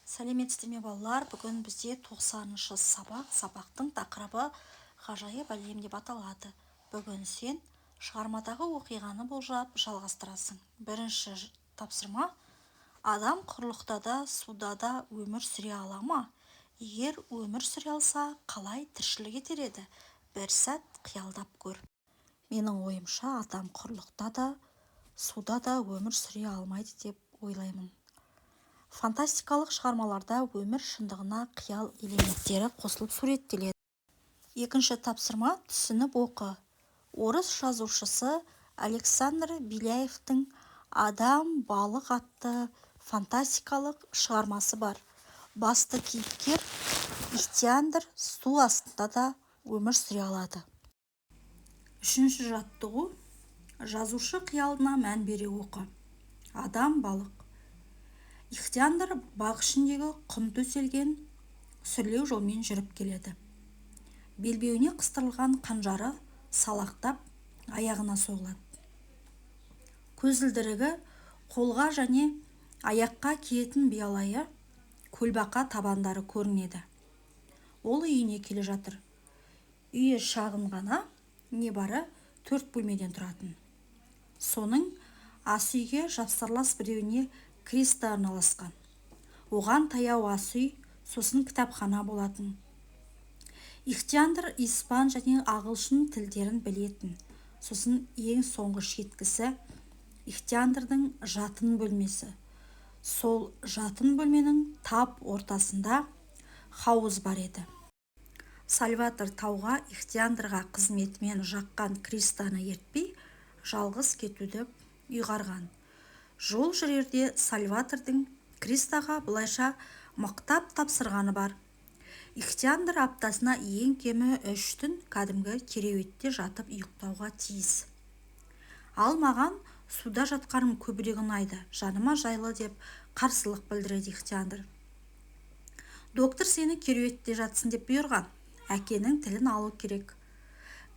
Сәлеметсіздер ме, балалар! Бүгін бізде 90-шы сабақ. Сабақтың тақырыбы «Ғажайып әлем» деп аталады. Бүгін сен шығармадағы оқиғаны болжап, жалғастырасың. Бірінші тапсырма: адам құрлықта да, суда да өмір сүре ала ма? Егер өмір сүре алса, қалай тіршілік етер еді? Бір сәт қиялдап көр. Менің ойымша, адам құрлықта да, суда да өмір сүре алмайды деп ойлаймын. Фантастикалық шығармаларда өмір шындығына қиял элементтері қосылып суреттеледі. Екінші тапсырма: түсініп оқы. Орыс жазушысы Александр Беляевтің «Адам балық» атты фантастикалық шығармасы бар. Басты кейіпкер Ихтиандр су астында да өмір сүре алады. Үшінші жаттығу: жазушы қиялына мән бере оқы. Адам балық. Ихтиандр бақ ішіндегі құм төселген сүрлеу жолмен жүріп келеді. Белбеуіне қыстырылған қанжары салақтап аяғына соғылады. Көзілдірігі, қолға және аяққа киетін биялайы, көлбақа табандары көрінеді. Ол үйіне келе жатыр. Үйі шағын ғана, небары төрт бөлмеден тұратын. Соның ас үйге жапсарлас біреуіне Криста орналасқан. Оған таяу ас үй, сосын кітапхана болатын. Ихтиандр испан және ағылшын тілдерін білетін. Сосын ең соңғы шеткісі Ихтиандрдың жатын бөлмесі. Сол жатын бөлменің тап ортасында хауыз бар еді. Сальватор тауға Ихтиандрға қызметімен жаққан Кристаны ертпей, жалғыз кетуді ұйғарған. Жол жүрерде Сальватордың Кристаға былайша мықтап тапсырғаны бар: Ихтиандр аптасына ең кемі 3 түн кәдімгі кереуетте жатып ұйықтауға тиіс. Ал маған суда жатқаным көбірек ұнайды, жаныма жайлы, деп қарсылық білдіреді Ихтиандр. Доктор сені кереуетте жатсын деп бұйырған. Әкенің тілін алу керек.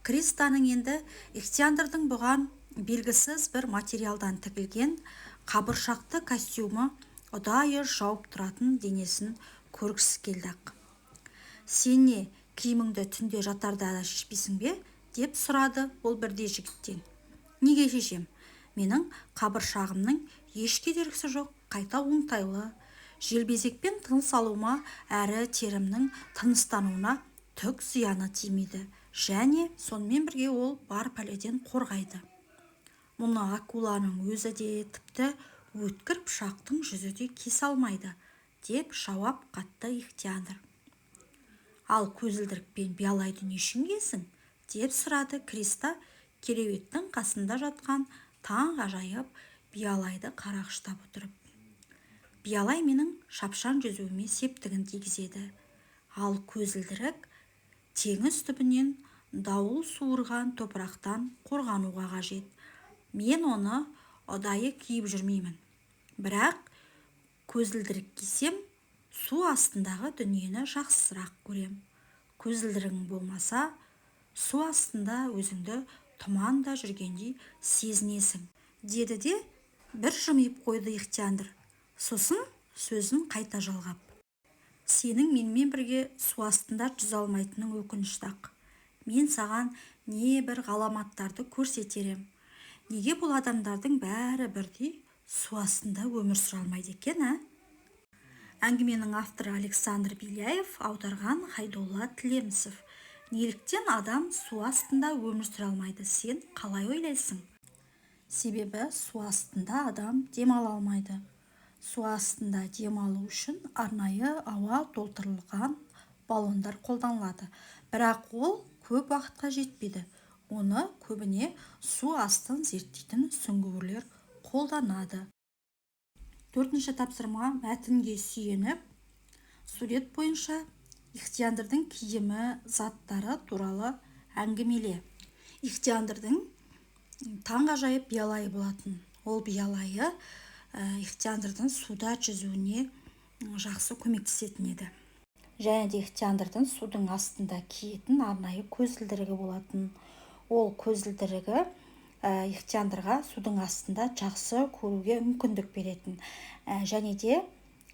Кристаның енді Ихтиандрдың бұған белгісіз бір материалдан тігілген қабыршақты костюмі ұдайы жауып тұратын денесін көргісі келді-ақ. Сен не, киіміңді түнде жатарда да шешпейсің бе? деп сұрады ол бірде жігіттен. Неге шешем? Менің қабыршағымның еш кедергісі жоқ, қайта оңтайлы. Желбезекпен тыныс алуыма әрі терімнің тыныстануына түк зияны тимейді және сонымен бірге ол бар пәледен қорғайды. Мұны акуланың өзі де, тіпті өткір пышақтың жүзі де кесе алмайды, деп жауап қатты Ихтиандр. Ал көзілдірік пен биялайды не үшін киесің? деп сұрады Криста, кереуеттің қасында жатқан таңғажайып биялайды қарағыштап отырып. Биялай менің шапшаң жүзуіме септігін тигізеді. Ал көзілдірік теңіз түбінен дауыл суырған топырақтан қорғануға қажет. Мен оны ұдайы киіп жүрмеймін, бірақ көзілдірік кисем, су астындағы дүниені жақсырақ көрем. Көзілдірігің болмаса, су астында өзіңді тұманда жүргендей сезінесің, деді де бір жымиып қойды Ихтиандр. Сосын сөзін қайта жалғап: Сенің менімен бірге су астында жүзе алмайтының өкінішті-ақ. Мен саған не бір ғаламаттарды көрсетер ем. Неге бұл адамдардың бәрі бірдей су астында өмір сүре алмайды екен, ә? Әңгіменің авторы Александр Беляев, аударған Хайдолла Тілемісов. Неліктен адам су астында өмір сүре алмайды? Сен қалай ойлайсың? Себебі су астында адам демала алмайды. Су астында дем алу үшін арнайы ауа толтырылған баллондар қолданылады, бірақ ол көп уақытқа жетпейді. Оны көбіне су астын зерттейтін сүңгуірлер қолданады. Төртінші тапсырма: мәтінге сүйеніп, сурет бойынша Ихтиандрдың киімі, заттары туралы әңгімеле. Ихтиандрдың таңғажайып биялайы болатын. Ол биялайы Ихтиандрдың суда жүзуіне жақсы көмектесетін еді. Және де Ихтиандрдың судың астында киетін арнайы көзілдірігі болатын. Ол көзілдірігі Ихтиандрға судың астында жақсы көруге мүмкіндік беретін және де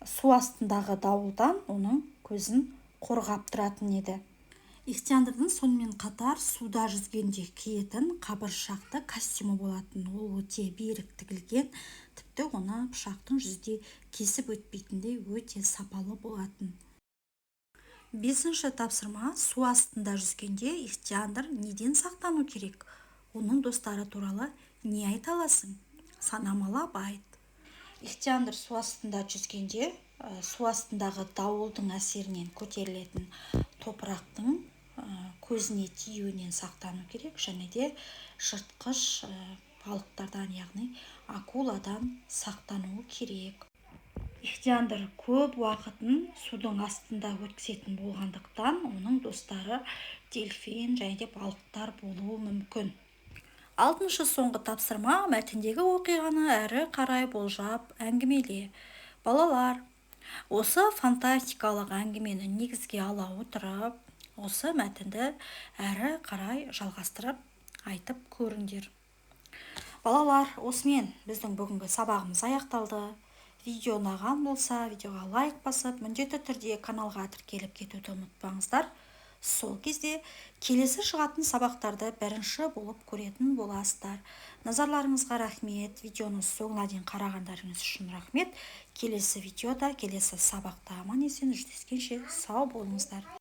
Су астындағы дауылдан оның көзін қорғап тұратын еді. Ихтиандрдың сонымен қатар суда жүзгенде киетін қабыршақты костюмі болатын. Ол өте берік тігілген, тіпті оны пышақтың жүзі кесіп өтпейтіндей өте сапалы болатын. Бесінші тапсырма. Су астында жүзгенде ихтиандр неден сақтану керек? Оның достары туралы не айта аласың? Санамалап айт. Ихтиандр су астында жүзгенде су астындағы дауылдың әсерінен көтерілетін топырақтың көзіне тиюінен сақтану керек және де жыртқыш балықтардан, яғни акуладан сақтануы керек. Ихтиандр көп уақытын судың астында өткізетін болғандықтан, оның достары дельфин және де балықтар болуы мүмкін. Алтыншы, соңғы тапсырма. Мәтіндегі оқиғаны әрі қарай болжап әңгімеле. Балалар, осы фантастикалық әңгімені негізге ала отырып, осы мәтінді әрі қарай жалғастырып айтып көріңдер. Балалар, осымен біздің бүгінгі сабағымыз аяқталды. Видео ұнаған болса, видеоға лайк басып, міндетті түрде каналға тіркеліп кетуді ұмытпаңыздар. Сол кезде келесі шығатын сабақтарды бірінші болып көретін боласыздар. Назарларыңызға рахмет. Видеоны соңына дейін қарағандарыңыз үшін рахмет. Келесі видеода, келесі сабақта аман есен жүздескенше, сау болыңыздар.